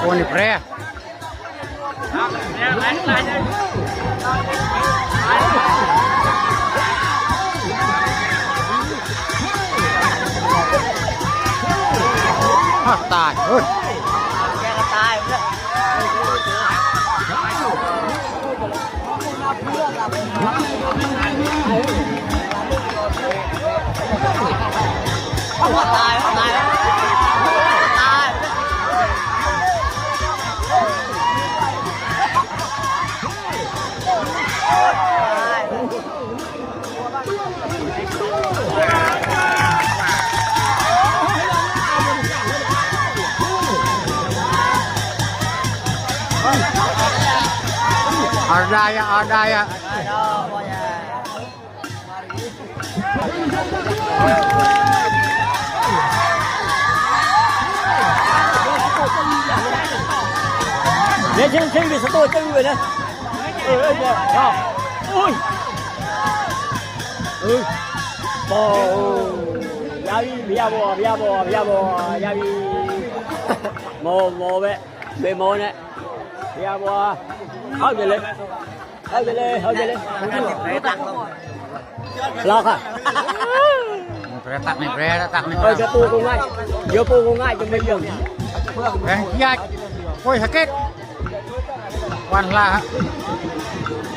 ໂອ້ ນີ້ແພ້. ອ້າວ ຕາຍເອີຍ. ອາດາຍະ ອາດາຍະ. ເດ ເຊັງ ເຊັງ ເດ ສະໂຕ ເຈັງເລີຍນະ. ເອີ ເອີ ເອີ ໂອ້ຍ ເອີ ບໍ່ ຢາວ ຢາວບໍ່ ຢາວບໍ່ ຢາວບໍ່ ຢາວ ໝໍ ໝໍແວະ ເວໝໍແນະ ຢາວບໍ່ ເອົາເດເລີຍ. ເອົາໄປເລີຍ ເອົາໄປເລີຍ ລາວຄ່ະ ແປຕັກນີ້ ແປຕັກນີ້ ເອີ ຈະປູກງ່າຍ ດຽວປູກງ່າຍຈະໄປເລື່ອງ ແພງເກີຍ ໂອ້ຍ ສະເກັດ ວັນລະ